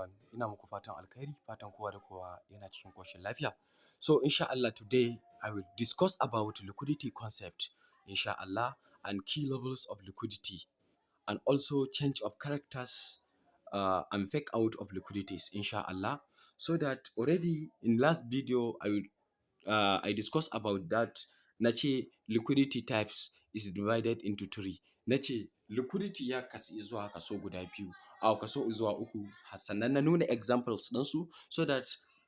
Everyone, ina muku fatan alkhairi, fatan kowa da kowa yana cikin ƙoshin lafiya. So insha Allah, today I will discuss about liquidity concept, insha Allah, and key levels of liquidity and also change of characters and fake out of liquidities, insha Allah. So that already in last video I discuss about that. Na ce liquidity types is divided into three. Na ce liquidity ya kasu zuwa kaso guda biyu, a kaso zuwa uku, sannan na nuna examples ɗinsu, so that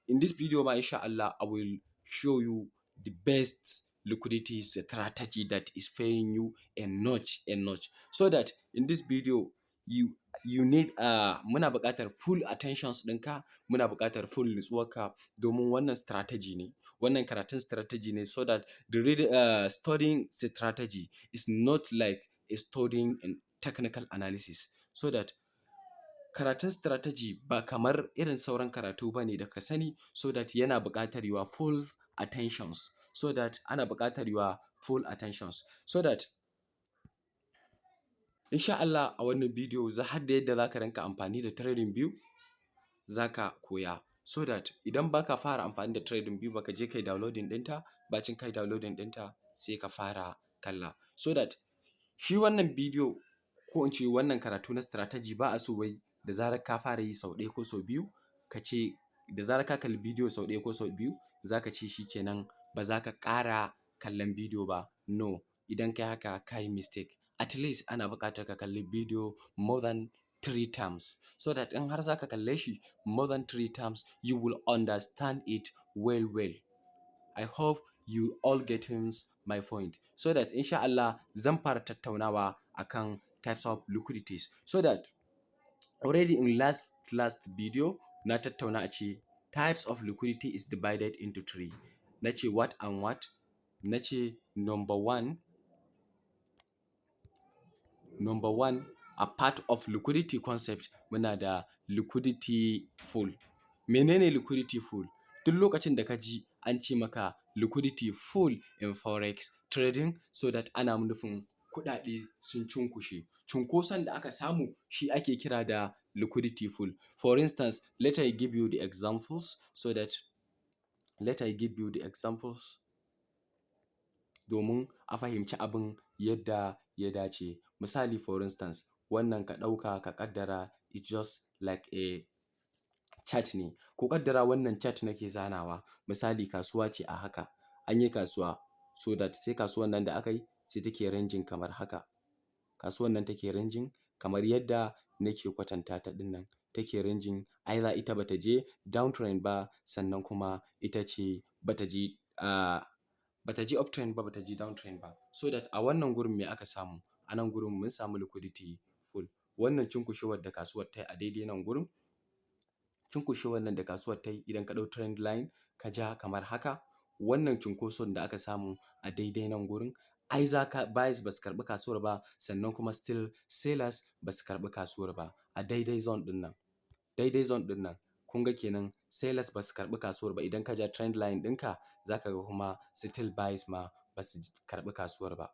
in this video ma, insha Allah, I will show you the best liquidity strategy that is paying you a notch a notch. So that in this video you need muna buƙatar full attentions ɗinka, muna buƙatar full nutsuwarka, domin wannan strategy ne, wannan karatun strategy ne, so that the reading, studying strategy is not like a studying in technical analysis, so that karatun strategy ba kamar irin sauran karatu ba ne da ka sani, so that yana buƙatar your full attentions, so that ana buƙatar your full attentions, so that insha Allah a wannan bidiyo za har da yadda za ka rinka amfani da Trading View za ka koya, so that idan baka fara amfani da Trading View ba, ka je kai downloading ɗinta. Bacin kai downloading ɗinta, sai ka fara kalla, so that shi wannan bidiyo, ko in ce wannan karatu na strategy, ba a so wai da zarar ka fara yi sau ɗaya ko sau biyu ka ce, da zarar ka kalli bidiyo sau ɗaya ko sau biyu, za ka ce shi kenan, ba za ka ƙara kallon bidiyo ba. No, idan kai haka ka yi mistake. At least ana buƙatar ka kalli bidiyo more than three times, so that in har za ka kalle shi more than three times, you will understand it well well. I hope you all getting my point. So that insha Allah zan fara tattaunawa akan types of liquidities, so that already in last last video na tattauna a ce types of liquidity is divided into three. Na ce what and what? Na ce number one, a part of liquidity concept, muna da liquidity pool. Menene liquidity pool? Duk lokacin da ka ji an ce maka liquidity pool in forex trading, so that ana nufin kuɗaɗe sun cunkushe. Cunkoson da aka samu shi ake kira da liquidity pool. For instance, let I give you the examples, so that let I give you the examples domin a fahimci abin yadda ya dace. Misali, for instance, wannan ka ɗauka ka ƙaddara it's just like a chart ne. Ko ƙaddara wannan chart nake zanawa. Misali, kasuwa ce a haka, an yi kasuwa, so that sai kasuwan nan da aka yi sai take ranging kamar haka. Kasuwan nan take ranging kamar yadda nake kwatanta ta ɗin nan. Take ranging, either ita bata je downtrend ba, sannan kuma ita ce bata je uptrend ba, bata je downtrend ba. So that a wannan gurin me aka samu? A nan gurin mun samu liquidity pool. Wannan cunkushewar da kasuwar ta yi a daidai nan gurin, cunkushewar nan da kasuwar ta yi, idan ka ɗau trend line ka ja kamar haka, wannan cunkoson da aka samu a daidai nan gurin, either buyers ba su karɓi kasuwar ba, sannan kuma still sellers ba su karɓi kasuwar ba a daidai zone ɗin nan. Daidai zone ɗin nan, kun ga kenan sellers ba su karɓi kasuwar ba. Idan ka ja trend line ɗinka, za ka ga kuma still buyers ma ba su karɓi kasuwar ba.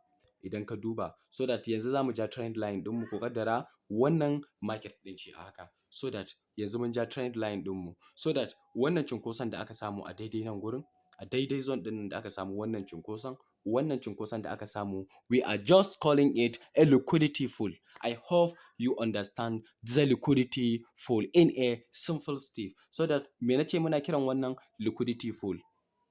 Idan ka duba, so that yanzu za mu ja trend line ɗinmu, ko ƙaddara wannan market ɗin ce a haka. So that yanzu mun ja trend line ɗinmu, so that wannan cunkoson da aka samu a daidai nan gurin, a daidai zone ɗin da aka samu wannan cunkoson, wannan cunkoson da aka samu, we are just calling it a liquidity pool. I hope you understand the liquidity pool in a simple step. So that me na ce? Muna kiran wannan liquidity pool.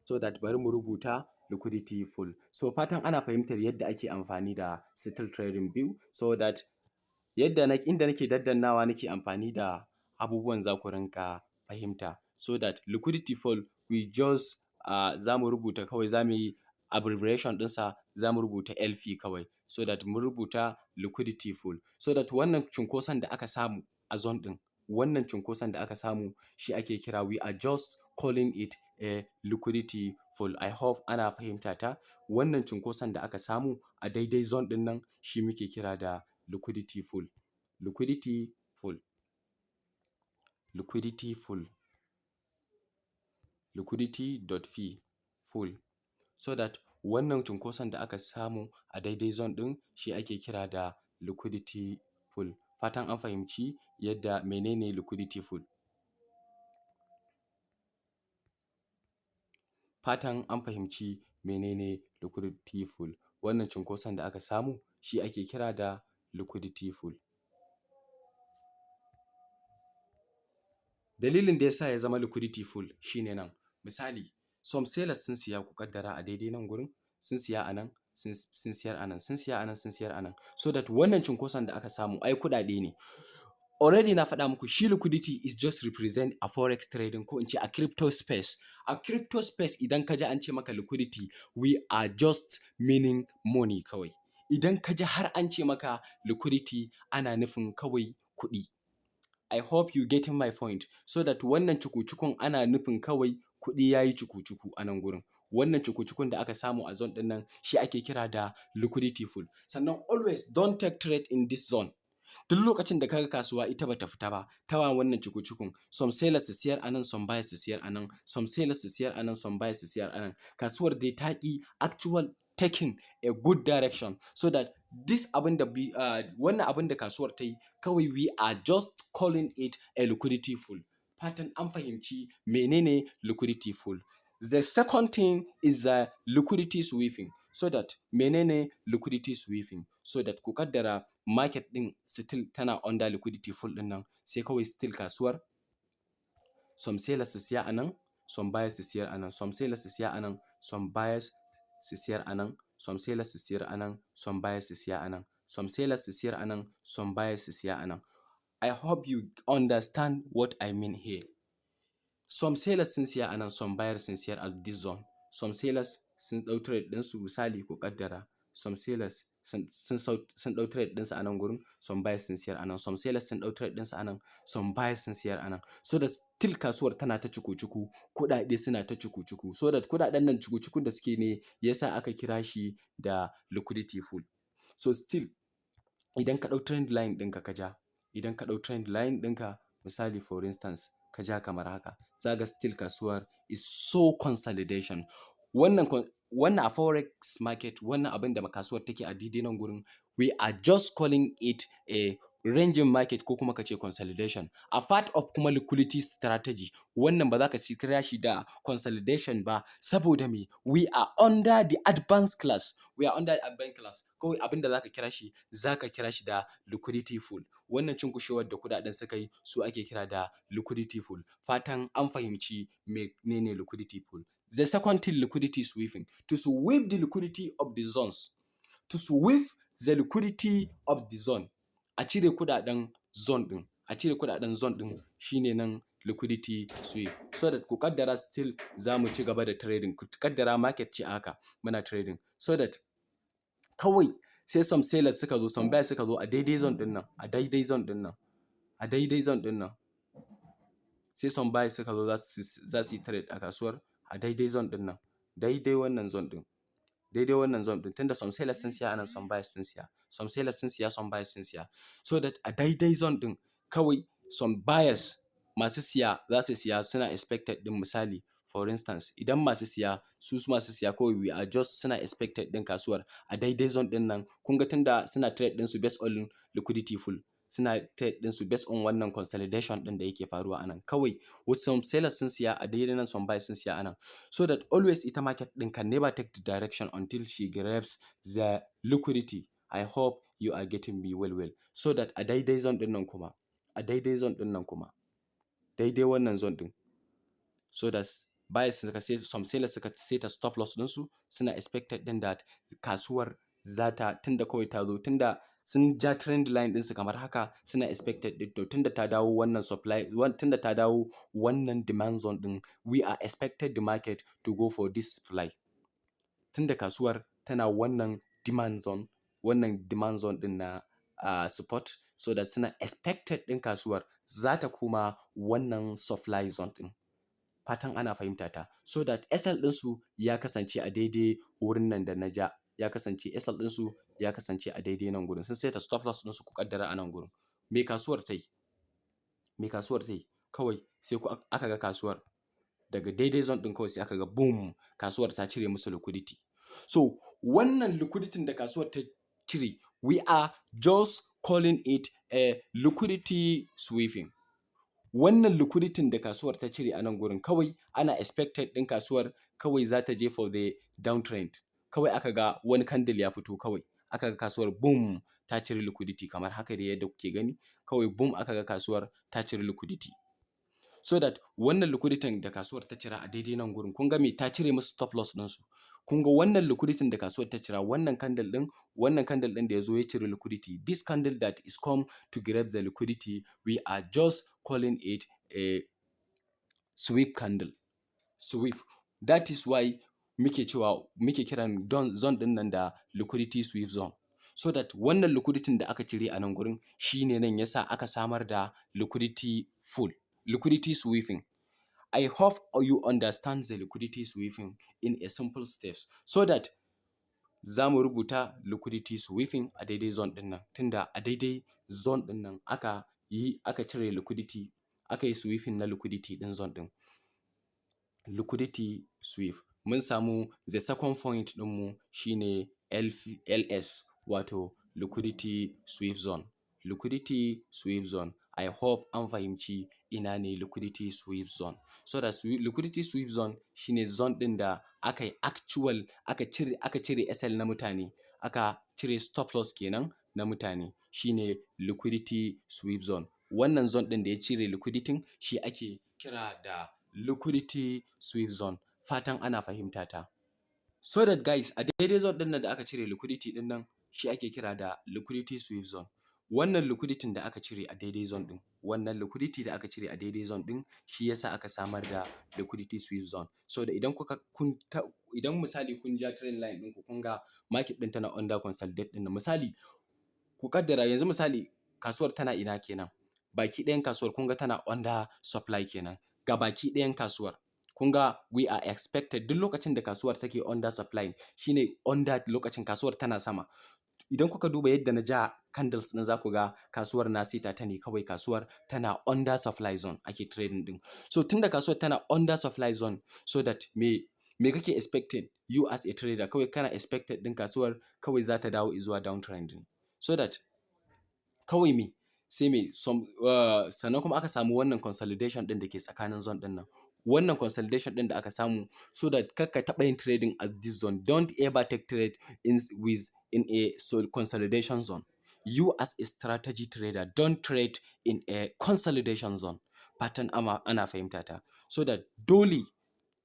So that bari mu rubuta liquidity pool. So fatan ana fahimtar yadda ake amfani da still Trading View, so that yadda na inda nake daddannawa nake amfani da abubuwan, za ku rinka fahimta. So that liquidity pool, we just za mu rubuta kawai, za mu yi abbreviation ɗinsa, za mu rubuta LP kawai, so that mun rubuta liquidity pool. So that wannan cunkoson da aka samu a zone ɗin, wannan cunkoson da aka samu shi ake kira, we are just calling it a liquidity pool. I hope ana fahimta ta. Wannan cunkoson da aka samu a daidai zone ɗin nan shi muke kira da liquidity pool. Liquidity pool. Liquidity pool. Liquidity.p pool. So that wannan cunkoson da aka samu a daidai zone ɗin shi ake kira da liquidity pool. Fatan an fahimci yadda menene liquidity pool. Fatan an fahimci mene ne liquidity pool. Wannan cunkoson da aka samu shi ake kira da liquidity pool. Dalilin da ya sa ya zama liquidity pool shi ne nan, misali, some sellers sun siya, ku ƙaddara a daidai nan gurin sun siya a nan, sun siyar a nan, sun siya a nan, sun siyar a nan, so that wannan cunkoson da aka samu ai kuɗaɗe ne. Already na faɗa muku shi liquidity is just represent a forex trading, ko in ce a crypto space. A crypto space, idan ka ji an ce maka liquidity, we are just meaning money kawai. Idan ka ji har an ce maka liquidity, ana nufin kawai kuɗi. I hope you getting my point. So that wannan cuku-cukun ana nufin kawai kuɗi ya yi cuku-cuku a nan gurin. Wannan cuku-cukun da aka samu a zone ɗin nan shi ake kira da liquidity pool. Sannan always don't take trade in this zone. Duk lokacin da ka ga kasuwa ita bata fita ba, ta wannan cuku-cukun, some sellers su siyar a nan, some buyers su siyar a nan, some sellers su siyar a nan, some buyers su siyar a nan. Kasuwar dai ta ƙi actual taking a good direction, so that this abin da wannan abin da kasuwar ta yi kawai, we are just calling it a liquidity pool. Fatan an fahimci menene liquidity pool. The second thing is the liquidity sweeping. So that menene liquidity sweeping? So that ku kaddara market ɗin still tana under liquidity pool ɗin nan, sai kawai still kasuwar some sellers su siya a nan, some buyers su siyar a nan, some sellers su siya a nan, some buyers su siyar a nan, some sellers su siyar a nan, some buyers su siya a nan, some sellers su siyar a nan, some buyers su siya a nan. I hope you understand what I mean here. Some sellers sun siya a nan, some buyers sun siyar a this zone. Some sellers sun ɗau trade ɗinsu, misali, ku ƙaddara some sellers sun ɗau trade ɗinsu a nan gurin, some buyers sun siyar a nan, some sellers sun ɗau trade ɗinsu a nan, some buyers sun siyar a nan. So that still kasuwar tana ta cuku-cuku, kuɗaɗe suna ta cuku-cuku. So that kuɗaɗen nan cuku-cukun da suke ne yasa aka kira shi da liquidity pool. So still idan ka ɗau trend line ɗinka ka ja, idan ka ɗau trend line ɗinka, misali, for instance, ka ja kamar haka, za ka ga still kasuwar is so consolidation. Wannan a forex market, wannan abin da kasuwar take a daidai nan gurin, we are just calling it a ranging market, ko kuma ka ce consolidation. A part of kuma liquidity strategy, wannan ba za ka kira shi da consolidation ba, saboda me? We are under the advanced class. We are under the advanced class. Kawai abin da za ka kira shi, za ka kira shi da liquidity pool. Wannan cunkushewar da kuɗaɗen suka yi su ake kira da liquidity pool. Fatan an fahimci menene liquidity pool. The second thing, liquidity sweeping. To sweep the liquidity of the zones. To sweep the liquidity of the zone. A cire kuɗaɗen zone ɗin. A cire kuɗaɗen zone ɗin shine nan liquidity sweep. So that ku kaddara still za mu ci gaba da trading. Ku kaddara market ce haka muna trading. So that kawai sai some sellers suka zo, some buyers suka zo a daidai zone ɗin nan, a daidai zone ɗin nan, a daidai zone ɗin nan. Sai some buyers suka zo za su yi trade a kasuwar a daidai zone ɗin nan, daidai wannan zone ɗin. Daidai wannan zone ɗin, tunda some sellers sun siya a nan, some buyers sun siya. Some sellers sun siya, some buyers sun siya. So that a daidai zone ɗin kawai some buyers, masu siya, za su siya, suna expected ɗin, misali, for instance, idan masu siya, su masu siya kawai we are just suna expected ɗin kasuwar a daidai zone ɗin nan. Kun ga tunda suna trade ɗinsu based on liquidity pool, suna trade ɗinsu based on wannan consolidation ɗin da yake faruwa a nan. Kawai wasu some sellers sun siya a daidai nan, some buyers sun siya a nan. So that always ita market ɗin can never take the direction until she grabs the liquidity. I hope you are getting me well well. So that a daidai zone ɗin nan kuma, a daidai zone ɗin nan kuma, daidai wannan zone ɗin, so that buyers suka sai, some sellers suka saita stop loss ɗinsu, suna expected ɗin that kasuwar za ta, tunda kawai ta zo, tunda sun ja trend line ɗinsu kamar haka, suna expected ɗin to tunda ta dawo wannan supply, tunda ta dawo wannan demand zone ɗin, we are expected the market to go for this supply. Tunda kasuwar tana wannan demand zone, wannan demand zone ɗin na support, so that suna expected ɗin kasuwar za ta koma wannan supply zone ɗin. Fatan ana fahimta ta. So that SL ɗinsu ya kasance a daidai wurin nan da na ja, ya kasance SL ɗinsu ya kasance a daidai nan gurin. Sun saita stop loss ɗinsu, ku ƙaddara, a nan gurin. Me kasuwar ta yi? Me kasuwar ta yi? Kawai sai aka ga kasuwar daga daidai zone ɗin, kawai sai aka ga boom, kasuwar ta cire musu liquidity. So wannan liquidity da kasuwar ta cire, we are just calling it a liquidity sweeping. Wannan liquidity da kasuwar ta cire a nan gurin, kawai ana expected ɗin kasuwar kawai za ta je for the downtrend. Kawai aka ga wani candle ya fito, kawai aka ga kasuwar, boom, ta cire liquidity kamar haka dai yadda kuke gani. Kawai boom, aka ga kasuwar ta cire liquidity. So that wannan liquidity da kasuwar ta cira a daidai nan gurin, kun ga me? Ta cire musu stop loss ɗinsu. Kun ga wannan liquidity da kasuwar ta cira, wannan candle ɗin, wannan candle ɗin da ya zo ya cire liquidity, this candle that is come to grab the liquidity, we are just calling it a sweep candle. Sweep. That is why muke cewa, muke kiran zone ɗin nan da liquidity sweep zone. So that wannan liquidity da aka cire a nan gurin shine nan yasa aka samar da liquidity pool, liquidity sweeping. I hope you understand the liquidity sweeping in a simple steps. So that za mu rubuta liquidity sweeping a daidai zone ɗin nan, tunda a daidai zone ɗin nan aka yi, aka cire liquidity, aka yi sweeping na liquidity ɗin zone ɗin. Liquidity sweep. Mun samu the second point ɗinmu shine LS, wato liquidity sweep zone. Liquidity sweep zone. I hope an fahimci ina ne liquidity sweep zone. So that liquidity sweep zone shine zone ɗin da aka yi actual aka cire SL na mutane, aka cire stop loss kenan na mutane, shine liquidity sweep zone. Wannan zone ɗin da ya cire liquidity shi ake kira da liquidity sweep zone. Fatan ana fahimta ta. So that guys, a daidai zone ɗin nan da aka cire liquidity ɗin nan, shi ake kira da liquidity sweep zone. Wannan liquidity da aka cire a daidai zone ɗin, wannan liquidity da aka cire a daidai zone ɗin, shi yasa aka samar da liquidity sweep zone. So da idan kuka kun ta idan misali kun ja trend line ɗinku, kun ga market ɗin tana under consolidate ɗin nan. Misali, ku kaddara yanzu misali kasuwar tana ina kenan? Baki ɗayan kasuwar kun ga tana under supply kenan. Ga baki ɗayan kasuwar. Kun ga we are expected, duk lokacin da kasuwar take under supply, shine under lokacin kasuwar tana sama. Idan kuka duba yadda na ja candles ɗin, za ku ga kasuwar na saita ta ne, kawai kasuwar tana under supply zone ake trading ɗin. So tunda kasuwar tana under supply zone, so that me kake expecting you as a trader? Kawai kana expected ɗin kasuwar kawai za ta dawo izuwa downtrend. So that kawai me sai me some sannan kuma aka samu wannan consolidation ɗin da ke tsakanin zone ɗin nan. Wannan consolidation ɗin da aka samu, so that kar ka taɓa yin trading at this zone. Don't ever take trade in a consolidation zone. You as a strategy trader, don't trade in a consolidation zone. Fatan ana fahimta ta. So that dole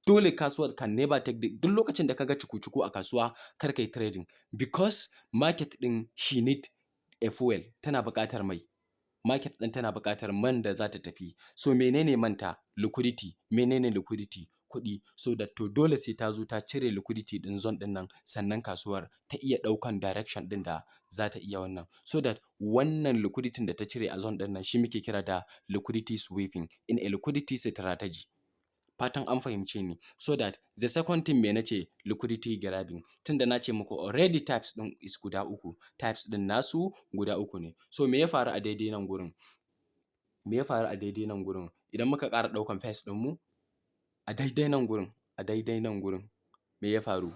dole kasuwar can never take the, duk lokacin da kaga cuku-cuku a kasuwa, kar kai trading, because market ɗin she need a fuel, tana buƙatar mai. Market ɗin tana buƙatar man da za ta tafi. So menene manta? Liquidity. Menene liquidity? Kuɗi. So that to dole sai ta zo ta cire liquidity ɗin zone ɗin nan, sannan kasuwar ta iya ɗaukan direction ɗin da za ta iya wannan. So that wannan liquidity da ta cire a zone ɗin nan shi muke kira da liquidity sweeping in a liquidity strategy. Fatan an fahimce ni. So that the second thing, me nace? Liquidity grabbing. Tunda na ce muku already types ɗin is guda uku. Types ɗin nasu guda uku ne. So me ya faru a daidai nan gurin? Me ya faru a daidai nan gurin? Idan muka ƙara ɗaukan pairs ɗinmu a daidai nan gurin, a daidai nan gurin, me ya faru?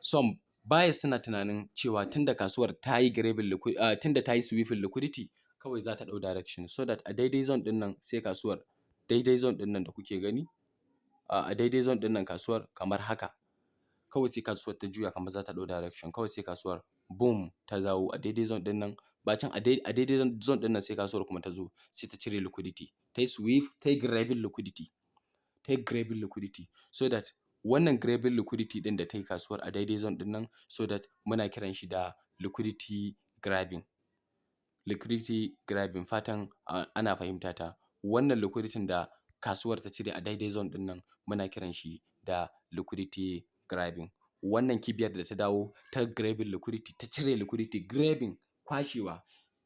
Some buyers suna tunanin cewa tunda kasuwar ta yi grabbing, tunda ta yi sweeping liquidity, kawai za ta ɗau direction. So that a daidai zone ɗin nan sai kasuwar, daidai zone ɗin nan da kuke gani, a daidai zone ɗin nan kasuwar kamar haka. Kawai sai kasuwar ta juya kamar za ta ɗau direction. Kawai sai kasuwar, boom, ta dawo a daidai zone ɗin nan. Bacin a daidai zone ɗin nan sai kasuwar kuma ta zo sai ta cire liquidity. Ta yi sweep, ta yi grabbing liquidity. Ta yi grabbing liquidity. So that wannan grabbing liquidity ɗin da ta yi kasuwar a daidai zone ɗin nan, so that muna kiran shi da liquidity grabbing. Liquidity grabbing. Fatan ana fahimta ta. Wannan liquidity da kasuwar ta cire a daidai zone ɗin nan muna kiran shi da liquidity grabbing. Wannan kibiyar da ta dawo ta grabbing liquidity, ta cire liquidity, grabbing, kwashewa.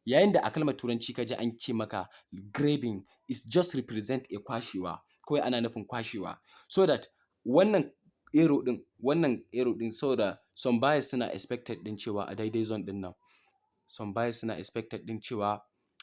Yayin da a kalmar Turanci ka ji an ce maka grabbing, is just represent a kwashewa. Kawai ana nufin kwashewa. So that wannan arrow ɗin, wannan arrow ɗin, saboda some buyers suna expected ɗin cewa a daidai zone ɗin nan, some buyers suna expected ɗin cewa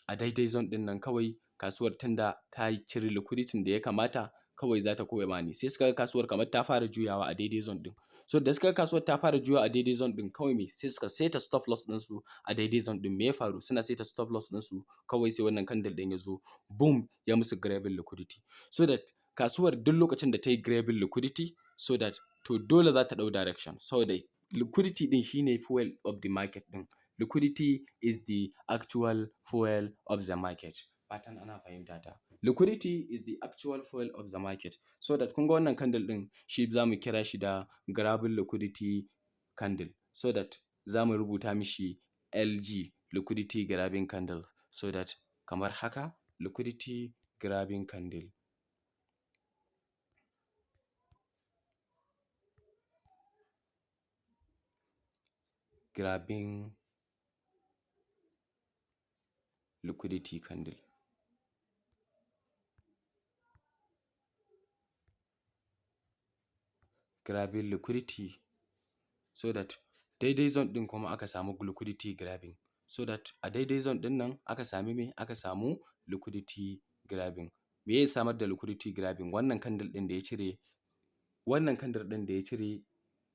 a daidai zone ɗin nan kawai kasuwar tunda ta cire liquidity da ya kamata, Kawai za ta koma ne. Sai suka ga kasuwar kamar ta fara juyawa a daidai zone ɗin. So da suka ga kasuwar ta fara juyawa a daidai zone ɗin, kawai me? Sai suka saita stop loss ɗinsu a daidai zone ɗin. Me ya faru? Suna saita stop loss ɗinsu, kawai sai wannan candle ɗin ya zo, boom, ya musu grabbing liquidity. So that kasuwar duk lokacin da ta yi grabbing liquidity, so that to dole za ta ɗau direction, saboda liquidity ɗin shine fuel of the market ɗin. Liquidity is the actual fuel of the market. Fatan ana fahimta ta. Liquidity is the actual fuel of the market. So that kun ga wannan candle ɗin, shi za mu kira shi da grabbing liquidity candle. So that za mu rubuta mishi LG, liquidity grabbing candle. So that kamar haka, liquidity grabbing candle. Grabbing liquidity candle. Grabbing liquidity. So that daidai zone ɗin kuma aka samu liquidity grabbing. So that a daidai zone ɗin nan aka sami me? Aka samu liquidity grabbing. Me ya samar da liquidity grabbing? Wannan candle ɗin da ya cire, wannan candle ɗin da ya cire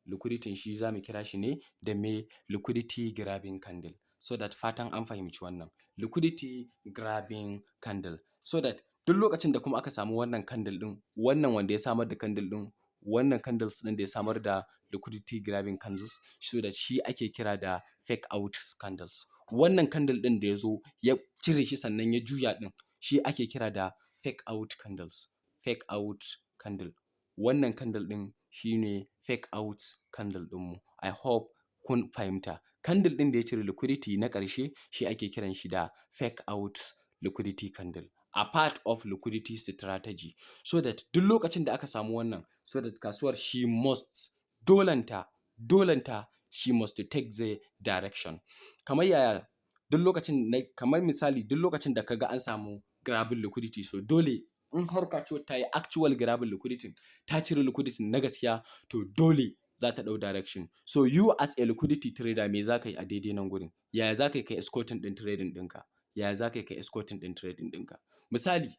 liquidity, shi za mu kira shi ne da me? Liquidity grabbing candle. So that fatan an fahimci wannan liquidity grabbing candle. So that duk lokacin da kuma aka samu wannan candle ɗin, wannan wanda ya samar da candle ɗin, wannan candles ɗin da ya samar da liquidity grabbing candles, so that shi ake kira da fake out candles. Wannan candle ɗin da ya zo ya cire shi sannan ya juya ɗin, shi ake kira da fake out candles. Fake out candle, wannan candle ɗin shine fake out candle ɗinmu. I hope kun fahimta. Candle ɗin da ya cire liquidity na ƙarshe, shi ake kiran shi da fake out liquidity candle, a part of liquidity strategy. So that duk lokacin da aka samu wannan, so that kasuwar she must, dolenta dolenta, she must take the direction. Kamar yaya? Duk lokacin, kamar misali, duk lokacin da kaga an samu grabbing liquidity, so dole in har kasuwar ta yi actual grabbing liquidity, ta cire liquidity na gaskiya, to dole za ta ɗau direction. So you as a liquidity trader, me za ka yi a daidai nan gurin? Yaya za ka yi kai escorting ɗin trading ɗinka? Yaya za ka yi kai escorting ɗin trading ɗinka? Misali,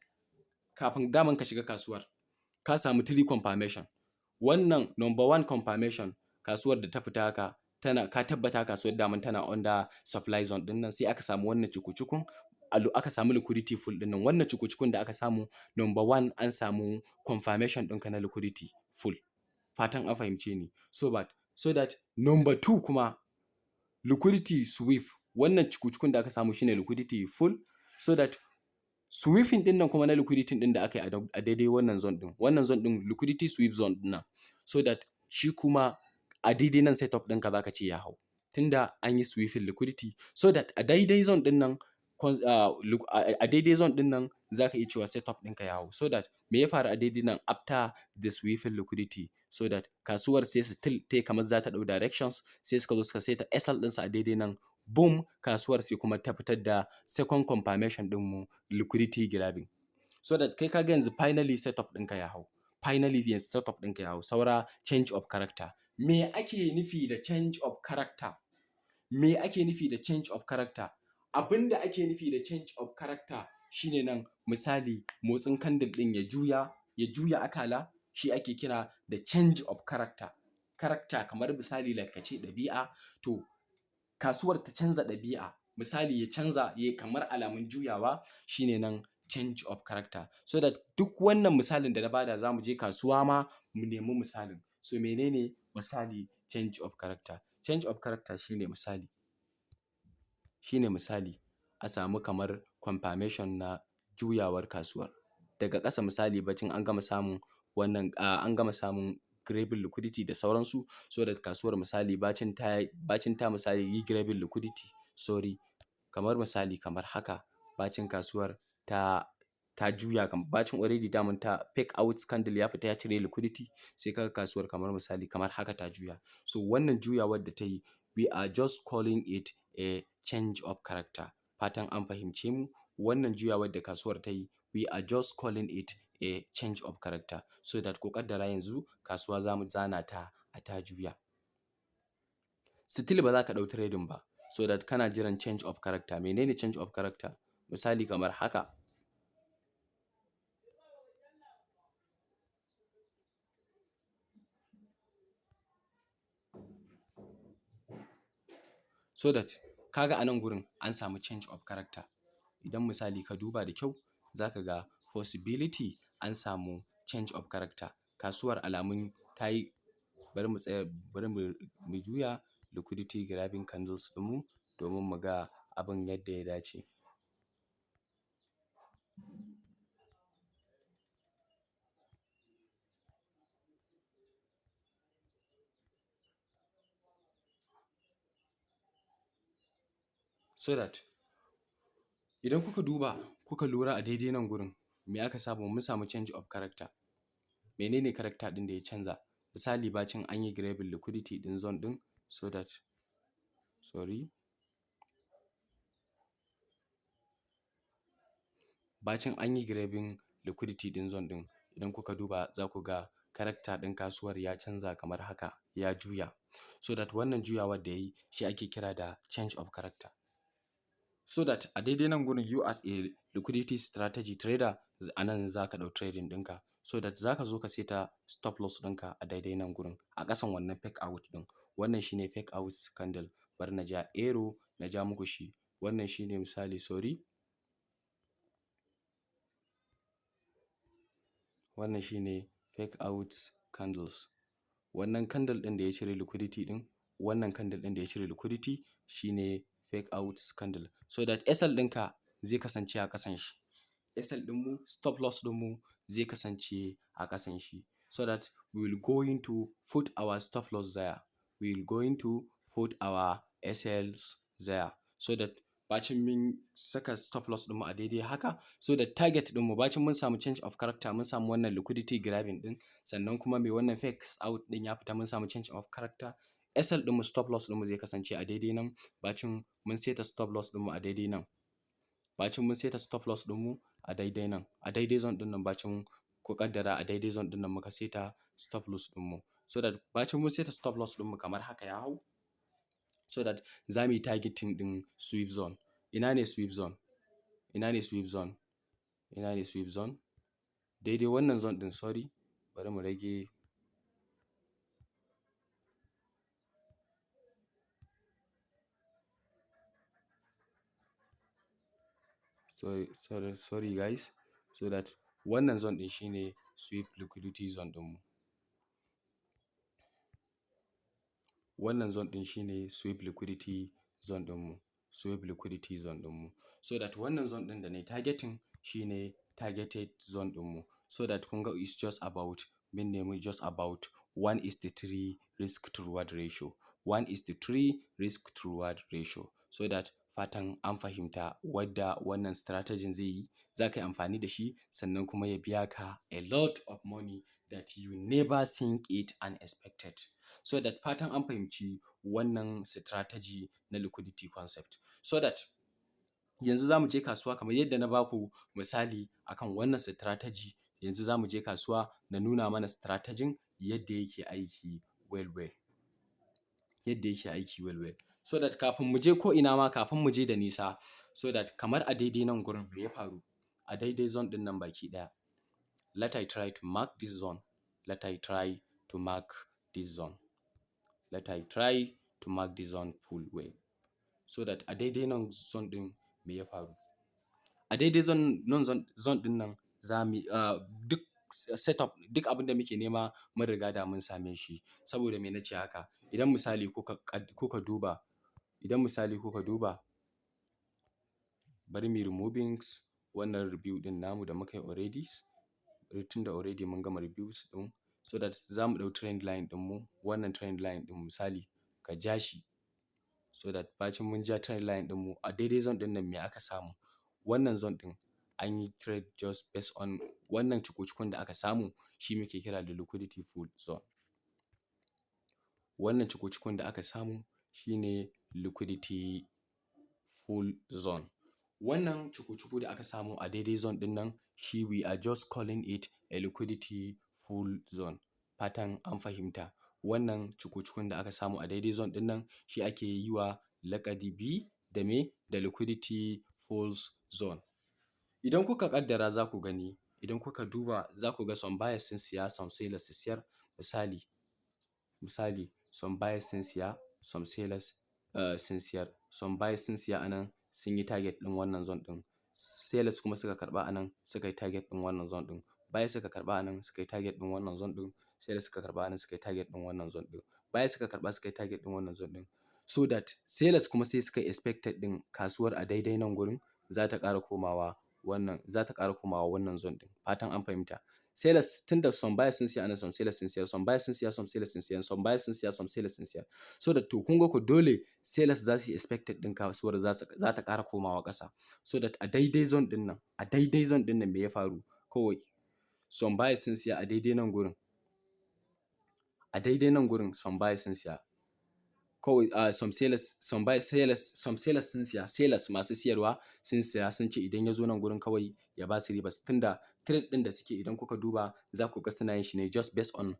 kafin daman ka shiga kasuwar, ka samu three confirmation. Wannan number one confirmation, kasuwar da ta fita haka, tana, ka tabbata kasuwar daman tana under supply zone ɗin nan. Sai aka samu wannan cuku-cukun, aka samu liquidity pool ɗin nan. Wannan cuku-cukun da aka samu, number one, an samu confirmation ɗinka na liquidity pool. Fatan an fahimce ni. So that number two kuma, liquidity sweep. Wannan cuku-cukun da aka samu shine liquidity pool. So that sweeping ɗin nan kuma na liquidity ɗin da aka yi a daidai wannan zone ɗin, wannan zone ɗin, liquidity sweep zone ɗin nan, so that shi kuma a daidai nan setup ɗinka zaka ce ya hau, tunda an yi sweeping liquidity. So that a daidai zone ɗin nan, a daidai zone ɗin nan zaka iya cewa setup ɗinka ya hau. So that me ya faru a daidai nan after the sweeping liquidity? So that kasuwar sai still ta kamar za ta ɗau directions, sai suka zo suka saita SL ɗinsu a daidai nan. Boom, kasuwar sai kuma ta fitar da second confirmation ɗinmu, liquidity grabbing. So that kai ka ga yanzu finally setup ɗinka ya hau. Finally yanzu setup ɗinka ya hau, saura change of character. Me ake nufi da change of character? Me ake nufi da change of character? Abin da ake nufi da change of character shine nan, misali, motsin candle ɗin ya juya, ya juya akala, shi ake kira da change of character. Character kamar misali, like ka ce ɗabi'a. To kasuwar ta canza ɗabi'a, misali ya canza ya kamar alamun juyawa, shine nan change of character. So that duk wannan misalin da na bada, za mu je kasuwa ma mu nemi misalin. So menene misali change of character? Change of character shine misali a samu kamar confirmation na juyawar kasuwar daga ƙasa. Misali, bacin an gama samun wannan, an gama samun grabbing liquidity da sauransu, so that kasuwar, misali, bacin ta misali yi grabbing liquidity, sorry, kamar misali kamar haka, bacin kasuwar ta juya, bacin already daman ta fake out candle ya fita ya cire liquidity, sai kaga kasuwar kamar misali kamar haka ta juya. So wannan juyawar da ta yi, we are just calling it a change of character. Fatan an fahimce mu. Wannan juyawar da kasuwar ta yi, we are just calling it a change of character. So that ko kaddara yanzu kasuwa za mu zana ta a ta juya, still ba za ka ɗau trading ba, so that kana jiran change of character. Menene change of character? Misali kamar haka. So that ka ga a nan gurin an samu change of character. Idan misali ka duba da kyau, za ka ga possibility an samu change of character. Kasuwar alamun ta yi, bari mu tsaya, bari mu juya liquidity grabbing candles ɗinmu domin mu ga abin yadda ya dace. So that idan kuka duba, kuka lura, a daidai nan gurin me aka samu? Mun samu change of character. Mene ne character ɗin da ya canza? Misali, bacin an yi grabbing liquidity ɗin zone ɗin, so that, sorry, bacin an yi grabbing liquidity ɗin zone ɗin, idan kuka duba za ku ga character ɗin kasuwar ya canza kamar haka, ya juya. So that wannan juyawar da ya yi shi ake kira da change of character. So that a daidai nan gurin, you as a liquidity strategy trader, a nan za ka ɗau trading ɗinka. So that za ka zo ka saita stop loss ɗinka a daidai nan gurin, a ƙasan wannan fake out ɗin. Wannan shi ne fake out candle. Bari na ja arrow na ja muku shi. Wannan shi ne misali, sorry, wannan shi ne fake out candles. Wannan candle ɗin da ya cire liquidity ɗin, wannan candle ɗin da ya cire liquidity shi ne fake out candle. So that SL ɗinka zai kasance a ƙasan shi. SL ɗinmu, stop loss ɗinmu zai kasance a ƙasan shi. So that we will going to put our stop loss there. We will going to put our SLs there. So that bacin mun saka stop loss ɗinmu a daidai haka, so that target ɗinmu, bacin mun samu change of character, mun samu wannan liquidity grabbing ɗin, sannan kuma mai wannan fake out ɗin ya fita, mun samu change of character, SL ɗinmu, stop loss ɗinmu zai kasance a daidai nan. Bacin mun saita stop loss ɗinmu a daidai nan, bacin mun saita stop loss ɗinmu a daidai nan, a daidai zone ɗin nan, bacin ku ƙaddara a daidai zone ɗin nan muka saita stop loss ɗinmu. So that bacin mun saita stop loss ɗinmu kamar haka ya hau, so that za mu yi targeting ɗin sweep zone. Ina ne sweep zone? Ina ne sweep zone? Ina ne sweep zone? Daidai wannan zone ɗin. Sorry, bari mu rage. Sorry, sorry, sorry guys. So that wannan zone ɗin shine sweep liquidity zone ɗinmu. Wannan zone ɗin shine sweep liquidity zone ɗinmu, sweep liquidity zone ɗinmu. So that wannan zone ɗin da na yi targeting shine targeted zone ɗinmu. So that kun ga is just about, mun nemi just about 1 is to 3 risk to reward ratio, 1 is to 3 risk to reward ratio. So that fatan an fahimta wadda wannan strategy zai yi, za ka yi amfani da shi, sannan kuma ya biya ka a lot of money that you never think it unexpected. So that fatan an fahimci wannan strategy na liquidity concept. So that yanzu za mu je kasuwa kamar yadda na baku misali akan wannan strategy. Yanzu za mu je kasuwa na nuna mana strategy yadda yake aiki well well, yadda yake aiki well well. So that kafin mu je ko ina ma, kafin mu je da nisa, so that kamar a daidai nan gurin me ya faru? A daidai zone ɗin nan baki ɗaya, let I try to mark this zone, let I try to mark this zone, let I try to mark this zone full way. So that a daidai nan zone ɗin me ya faru? A daidai zone nan, zone ɗin nan, za mu duk setup, duk abin da muke nema mun riga da mun same shi. Saboda me na ce haka? Idan misali kuka duba, idan misali kuka duba, bari mu yi removing wannan review ɗin namu da muka yi already, tunda already mun gama reviews ɗin. So that za mu ɗau trend line ɗinmu, wannan trend line ɗin, misali ka ja shi. So that bacin mun ja trend line ɗinmu a daidai zone ɗin nan, me aka samu? Wannan zone ɗin an yi trade just based on wannan cuku-cukun da aka samu, shi muke kira da liquidity pool zone. Wannan cuku-cukun da aka samu shine liquidity pool zone. Wannan cuku-cuku da aka samu a daidai zone ɗin nan, shi we are just calling it a liquidity pool zone. Fatan an fahimta. Wannan cuku-cukun da aka samu a daidai zone ɗin nan shi ake yi wa laƙabi da me? Da liquidity pools zone. Idan kuka ƙaddara za ku gani, idan kuka duba za ku ga some buyers sun siya, some sellers su siyar. Misali, some buyers sun siya, some sellers sun siyar. Some buyers sun siya a nan, sun yi target ɗin wannan zone ɗin. Sellers kuma suka karɓa a nan, suka yi target ɗin wannan zone ɗin. Buyers suka karɓa a nan, suka yi target ɗin wannan zone ɗin. Sellers suka karɓa a nan, suka yi target ɗin wannan zone ɗin. Buyers suka karɓa, suka yi target ɗin wannan zone ɗin. So that sellers kuma sai suka expected ɗin kasuwar a daidai nan gurin za ta ƙara komawa wannan, za ta ƙara komawa wannan zone ɗin. Fatan an fahimta. Sellers, tunda some buyers sun siya a nan, some sellers sun siyar, some buyers sun siya, some sellers sun siyar, some buyers sun siya, some sellers sun siyar. So that, to, kun ga ko dole sellers za su yi expected ɗin kasuwar za ta ƙara komawa ƙasa. So that a daidai zone ɗin nan, a daidai zone ɗin nan, me ya faru? Kawai some buyers sun siya a daidai nan gurin. A daidai nan gurin some buyers sun siya. Kawai some sellers, some buyers, sellers, some sellers sun siya, sellers masu siyarwa sun siya, sun ce idan ya zo nan gurin kawai ya ba su riba. Tunda trade ɗin da suke, idan kuka duba za ku ga suna yin shi ne just based on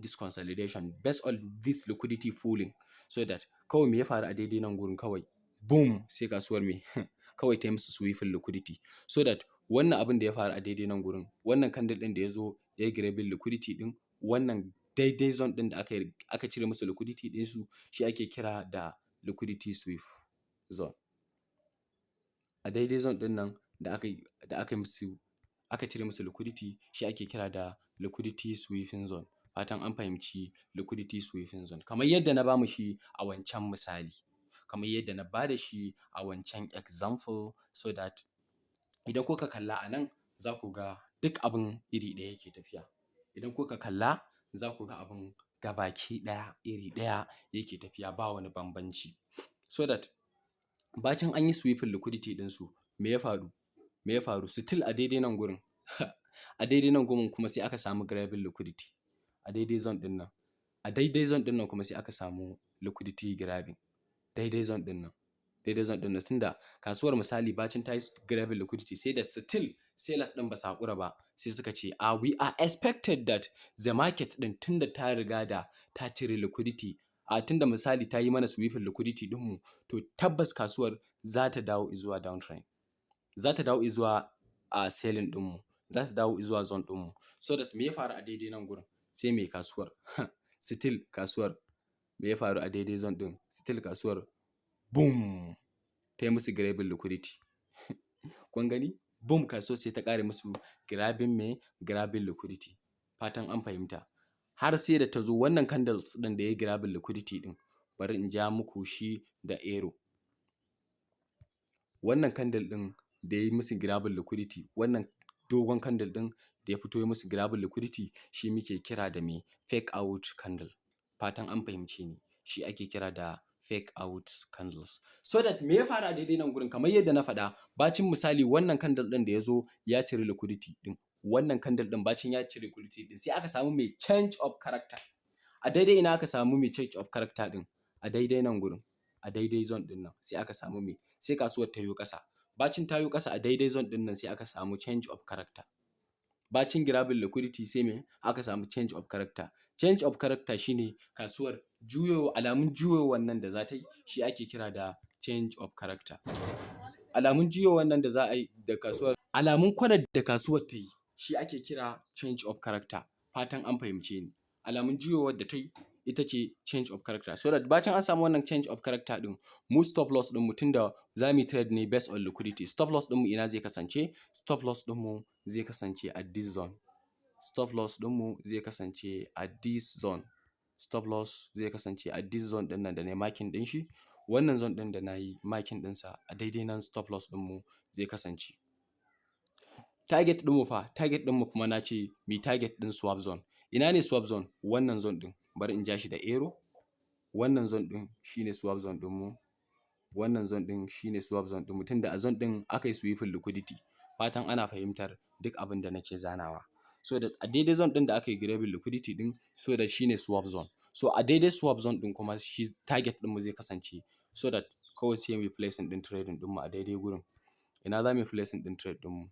this consolidation, based on this liquidity pooling. So that kawai me ya faru a daidai nan gurin? Kawai boom, sai kasuwar me? Kawai ta yi musu sweeping liquidity. So that wannan abin da ya faru a daidai nan gurin, wannan candle ɗin da ya zo ya yi grabbing liquidity ɗin, wannan daidai zone ɗin da aka cire musu liquidity ɗinsu, shi ake kira da liquidity sweep zone. A daidai zone ɗin nan da aka yi musu, aka cire musu liquidity, shi ake kira da liquidity sweeping zone. Fatan an fahimci liquidity sweeping zone. Kamar yadda na bamu shi a wancan misali, kamar yadda na ba da shi a wancan example. So that idan kuka kalla a nan, za ku ga duk abin iri ɗaya yake tafiya. Idan kuka kalla, za ku ga abin gabaki ɗaya iri ɗaya yake tafiya, ba wani bambanci. So that bacin an yi sweeping liquidity ɗinsu, me ya faru? Me ya faru? Still a daidai nan gurin, a daidai nan gurin kuma sai aka samu grabbing liquidity a daidai zone ɗin nan. A daidai zone ɗin nan kuma sai aka samu liquidity grabbing. Daidai zone ɗin nan. Daidai zone ɗin nan, tunda kasuwar, misali, bacin ta yi grabbing liquidity, sai da still sellers ɗin ba su haƙura ba, sai suka ce a we are expected that the market ɗin, tunda ta riga da ta cire liquidity, a tunda misali ta yi mana sweeping liquidity ɗinmu, to tabbas kasuwar za ta dawo izuwa downtrend. Za ta dawo izuwa a selling ɗinmu. Za ta dawo izuwa zone ɗinmu. So that me ya faru a daidai nan gurin? Sai me kasuwar? Still kasuwar, me ya faru a daidai zone ɗin? Still kasuwar, boom, ta yi musu grabbing liquidity. Kun gani? Boom, kasuwar sai ta ƙara musu grabbing me? Grabbing liquidity. Fatan an fahimta. Har sai da ta zo wannan candles ɗin da ya yi grabbing liquidity ɗin. Bari in ja muku shi da arrow. Wannan candle ɗin da ya yi musu grabbing liquidity, wannan dogon candle ɗin da ya fito ya musu grabbing liquidity, shi muke kira da me? Fake out candle. Fatan an fahimce ni. Shi ake kira da fake out candles. So that me ya faru a daidai nan gurin? Kamar yadda na faɗa, bacin misali wannan candle ɗin da ya zo ya ciri liquidity ɗin. Wannan candle ɗin, bacin ya cire liquidity ɗin, sai aka samu mai change of character. A daidai ina aka samu mai change of character ɗin? A daidai nan gurin. A daidai zone ɗin nan sai aka samu me? Sai kasuwar ta yo ƙasa. Bacin ta yo ƙasa, a daidai zone ɗin nan sai aka samu change of character. Bacin grabbing liquidity, sai me? Aka samu change of character. Change of character shine kasuwar juyowa, alamun juyowar nan da za ta yi, shi ake kira da change of character. Alamun juyowar nan da za a yi da kasuwar, alamun kwanar da kasuwar ta yi, shi ake kira change of character. Fatan an fahimce ni. Alamun juyowar da ta yi ita ce change of character. So that bacin an samu wannan change of character ɗin, mu stop loss ɗinmu, tunda za mu yi trade ne based on liquidity, stop loss ɗinmu ina zai kasance? Stop loss ɗinmu zai kasance at this zone. Stop loss ɗinmu zai kasance at this zone. Stop loss zai kasance at this zone ɗin nan da na yi marking ɗin shi. Wannan zone ɗin da na yi marking ɗinsa, a daidai nan stop loss ɗinmu zai kasance. Target ɗinmu fa? Target ɗinmu kuma na ce mu yi target ɗin swap zone. Ina ne swap zone? Wannan zone ɗin. Bari in ja shi da arrow. Wannan zone ɗin shi ne swap zone ɗinmu. Wannan zone ɗin shi ne swap zone ɗinmu, tunda a zone ɗin aka yi sweeping liquidity. Fatan ana fahimtar duk abin da nake zanawa. So that a daidai zone ɗin da aka yi grabbing liquidity ɗin, so that shi ne swap zone. So a daidai swap zone ɗin kuma shi target ɗinmu zai kasance. So that kawai sai mu yi placing ɗin trading ɗinmu a daidai gurin. Ina za mu yi placing ɗin trade ɗinmu?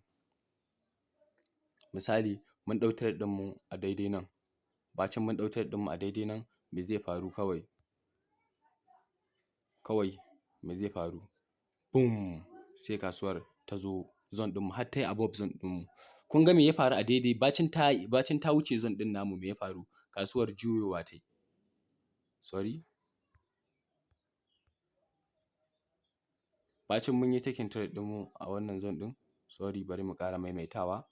Misali, mun ɗau trade ɗinmu a daidai nan. Bacin mun ɗau trade ɗinmu a daidai nan, me zai faru kawai? Kawai me zai faru? Boom, sai kasuwar ta zo zone ɗinmu, har ta yi above zone ɗinmu. Kun ga me ya faru a daidai bacin ta wuce zone ɗin namu, me ya faru? Kasuwar juyowa ta yi. Sorry. Bacin mun yi taking trade ɗinmu a wannan zone ɗin, sorry, bari mu ƙara maimaitawa.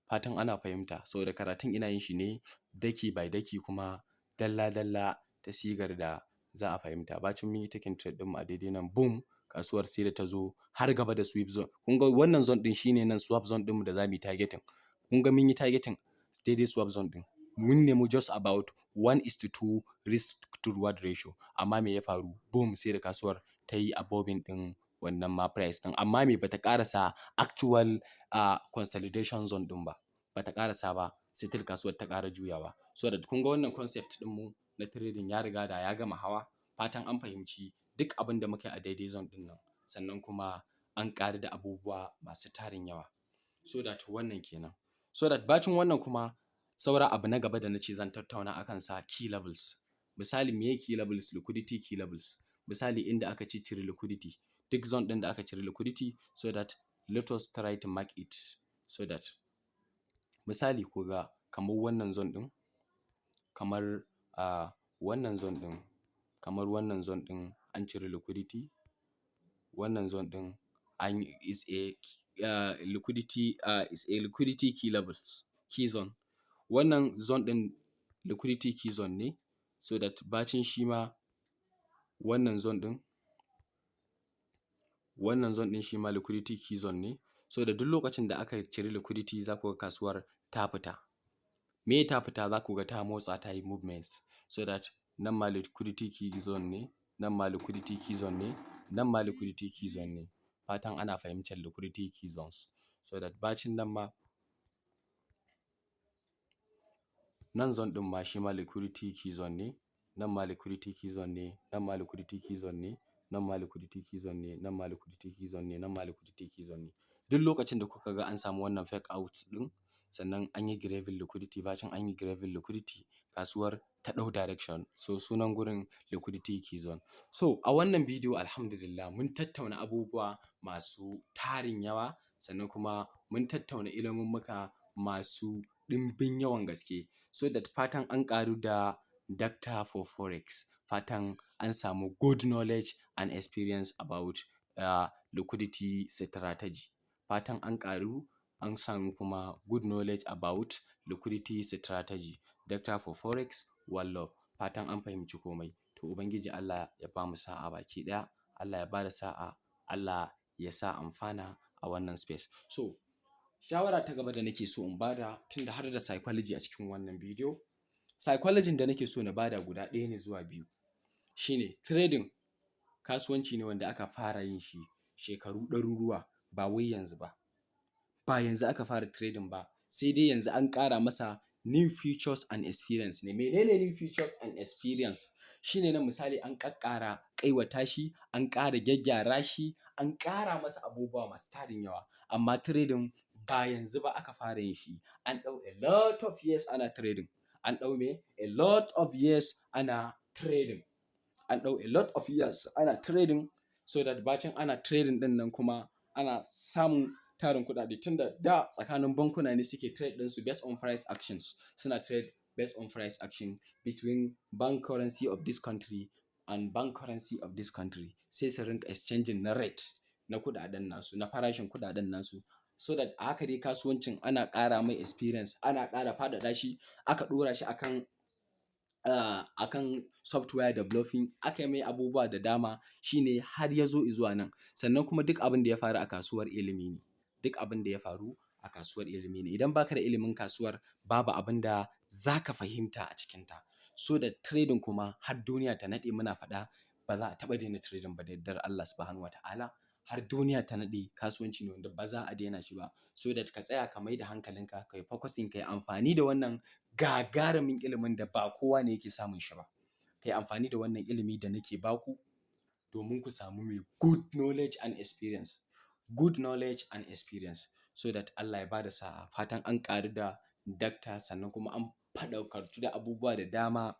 Fatan ana fahimta, saboda karatun ina yin shi ne daki by daki, kuma dalla-dalla, ta sigar da za a fahimta. Bacin mun yi taking trade ɗinmu a daidai nan, boom, kasuwar sai da ta zo har gaba da sweep zone. Kun ga wannan zone ɗin shine nan swap zone ɗinmu da za mu yi targeting. Kun ga mun yi targeting daidai swap zone ɗin. Mun nemi just about 1:2 risk to reward ratio. Amma me ya faru? Boom, sai da kasuwar ta yi aboving ɗin wannan ma price ɗin. Amma me, bata ƙarasa actual consolidation zone ɗin ba. Bata ƙarasa ba, still kasuwar ta ƙara juyawa. So that kun ga wannan concept ɗinmu na trading ya riga da ya gama hawa. Fatan an fahimci duk abin da muka yi a daidai zone ɗin nan. Sannan kuma an ƙaru da abubuwa masu tarin yawa. So that wannan kenan. So that bacin wannan kuma, saura abu na gaba da na ce zan tattauna a kansa, key levels. Misali, meye key levels? Liquidity key levels. Misali, inda aka ciccire liquidity. Duk zone ɗin da aka cire liquidity, so that let us try to mark it, so that misali ku ga kamar wannan zone ɗin, kamar wannan zone ɗin, kamar wannan zone ɗin an cire liquidity. Wannan zone ɗin an is a liquidity is a liquidity key levels, key zone. Wannan zone ɗin liquidity key zone ne. So that bacin shi ma wannan zone ɗin, wannan zone ɗin shi ma liquidity key zone ne. So da duk lokacin da aka ciri liquidity, za ku ga kasuwar ta fita. Me ta fita? Za ku ga ta motsa, ta yi movements. So that nan ma liquidity key zone ne, nan ma liquidity key zone ne, nan ma liquidity key zone ne. Fatan ana fahimtar liquidity key zones. So that bacin nan ma, nan zone ɗin ma shi ma liquidity key zone ne, nan ma liquidity key zone ne, nan ma liquidity key zone ne, nan ma liquidity key zone ne, nan ma liquidity key zone ne, nan ma liquidity key zone ne. Duk lokacin da kuka ga an samu wannan fake out ɗin, sannan an yi grabbing liquidity, bacin an yi grabbing liquidity, kasuwar ta ɗau direction. So sunan gurin liquidity key zone. So a wannan bidiyo, alhamdulillah, mun tattauna abubuwa masu tarin yawa, sannan kuma mun tattauna ilimummuka masu ɗimbin yawan gaske. So that fatan an ƙaru da Dr. for Forex. Fatan an samu good knowledge and experience about liquidity strategy. Fatan an ƙaru, an samu kuma good knowledge about liquidity strategy. Dr. for Forex, one love. Fatan an fahimci komai. To, Ubangiji Allah ya bamu sa'a baki ɗaya. Allah ya bada sa'a. Allah ya sa amfana a wannan space. So shawara ta gaba da nake so in bada, tunda har da psychology a cikin wannan bidiyo, psychology da nake so na bada guda ɗaya ne zuwa biyu, shine trading kasuwanci ne wanda aka fara yin shi shekaru ɗaruruwa, ba wai yanzu ba. Ba yanzu aka fara trading ba, sai dai yanzu an ƙara masa new features and experience ne. Menene new features and experience? Shine na misali, an ƙaƙƙara ƙawata shi, an ƙara gyaggyara shi, an ƙara masa abubuwa masu tarin yawa. Amma trading ba yanzu ba aka fara yin shi. An ɗau a lot of years ana trading. An ɗau me? A lot of years ana trading. An ɗau a lot of years ana trading. So that bacin ana trading ɗin nan kuma, ana samun tarin kuɗaɗe, tunda da tsakanin bankuna ne suke trade ɗinsu based on price actions. Suna trade based on price action between bank currency of this country and bank currency of this country. Sai su rinƙa exchanging na rate na kuɗaɗen nasu, na farashin kuɗaɗen nasu. So that a haka dai kasuwancin ana ƙara mai experience, ana ƙara faɗaɗa shi, aka ɗora shi akan software developing, aka yi mai abubuwa da dama, shine har ya zo izuwa nan. Sannan kuma duk abin da ya faru a kasuwar ilimi ne. Duk abin da ya faru a kasuwar ilimi ne. Idan baka da ilimin kasuwar, babu abin da za ka fahimta a cikinta. So da trading kuma, har duniya ta naɗe muna faɗa, ba za a taɓa daina trading ba da yardar Allah Subhanahu wa Ta'ala. Har duniya ta naɗe, kasuwanci ne wanda ba za a daina shi ba. So that ka tsaya, ka mai da hankalinka, ka yi focusing, ka yi amfani da wannan gagarumin ilimin da ba kowa ne yake samun shi ba. Ka yi amfani da wannan ilimi da nake ba ku domin ku samu mai good knowledge and experience. Good knowledge and experience. So that Allah ya bada sa'a. Fatan an ƙaru da dakta, sannan kuma an faɗakartu da abubuwa da dama.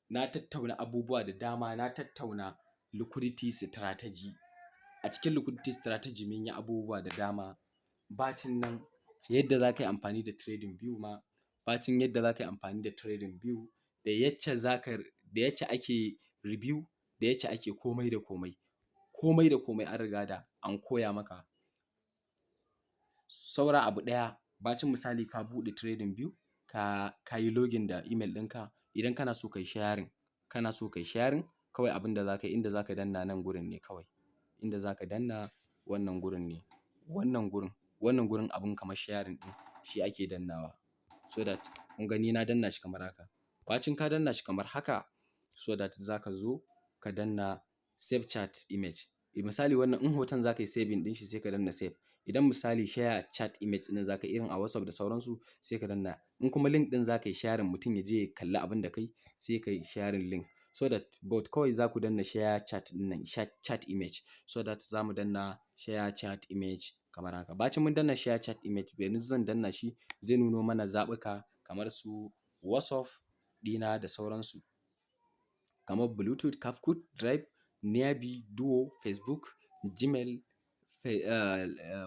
Na tattauna abubuwa da dama. Na tattauna liquidity strategy. A cikin liquidity strategy mun yi abubuwa da dama. Bacin nan, yadda za ka yi amfani da trading view ma, bacin yadda za ka yi amfani da trading view, da yacce za ka, da yacce ake review, da yacce ake komai da komai. Komai da komai an riga da an koya maka. Saura abu ɗaya, bacin misali ka buɗe Trading View, ka yi login da email ɗinka, idan kana so ka yi sharing, kana so ka yi sharing, kawai abin da za ka yi, inda za ka danna nan gurin ne kawai. Inda za ka danna wannan gurin ne. Wannan gurin abun kamar sharing ɗin shi ake dannawa. So that kun gani, na danna shi kamar haka. Bacin ka danna shi kamar haka, so that za ka zo ka danna "save chart image". Misali wannan in hoton za ka yi saving ɗin shi, sai ka danna "save". Idan misali share chart image ɗin za ka irin a WhatsApp da sauransu, sai ka danna. In kuma link ɗin za ka yi sharing, mutum ya je ya kalli abin da ka yi, sai ka yi sharing link. So that but kawai za ku danna share chart ɗin nan, chart image. So that za mu danna share chart image kamar haka. Bacin mun danna share chart image, yanzu zan danna shi, zai nuno mana zaɓuka kamar su WhatsApp ɗina da sauransu. Kamar Bluetooth, CapCut, Drive, Nearby, Duo, Facebook, Gmail,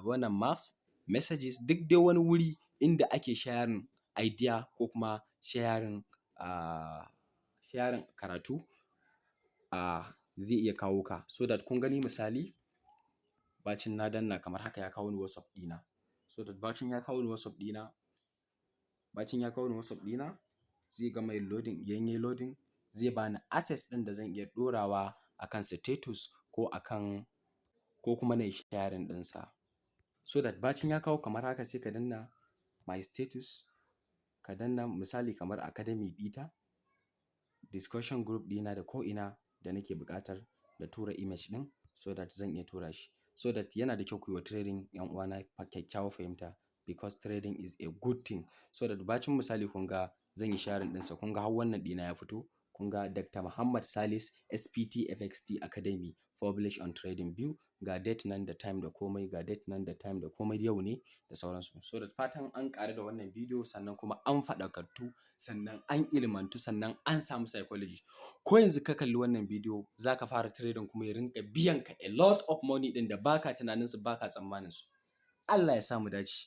wannan Maps, Messages, duk dai wani wuri inda ake sharing idea ko kuma sharing karatu, zai iya kawo ka. So that kun gani, misali bacin na danna kamar haka, ya kawo ni WhatsApp ɗina. So that bacin ya kawo ni WhatsApp ɗina, bacin ya kawo ni WhatsApp ɗina, zai gama yin loading. Idan yayi loading, zai bani access ɗin da zan iya ɗorawa akan status ko akan ko kuma na yi sharing ɗinsa. So that bacin ya kawo kamar haka, sai ka danna "my status", ka danna misali kamar academy ɗita, discussion group ɗina da ko'ina da nake buƙatar na tura image ɗin, so that zan iya tura shi. So that yana da kyau ku yi wa trading, 'yan uwana, kyakkyawar fahimta, because trading is a good thing. So that bacin misali kun ga zan yi sharing ɗinsa, kun ga har wannan ɗina ya fito. Kun ga Dr. Muhammad Salis SPT FXT Academy publish on Trading View, ga date nan da time da komai, ga date nan da time da komai, yau ne da sauransu. So da fatan an ƙaru da wannan bidiyo, sannan kuma an faɗakantu, sannan an ilmantu, sannan an samu psychology. Ko yanzu ka kalli wannan bidiyo, za ka fara trading kuma ya rinƙa biyan ka a lot of money ɗin da baka tunanin su, baka tsammanin su. Allah ya sa mu dace.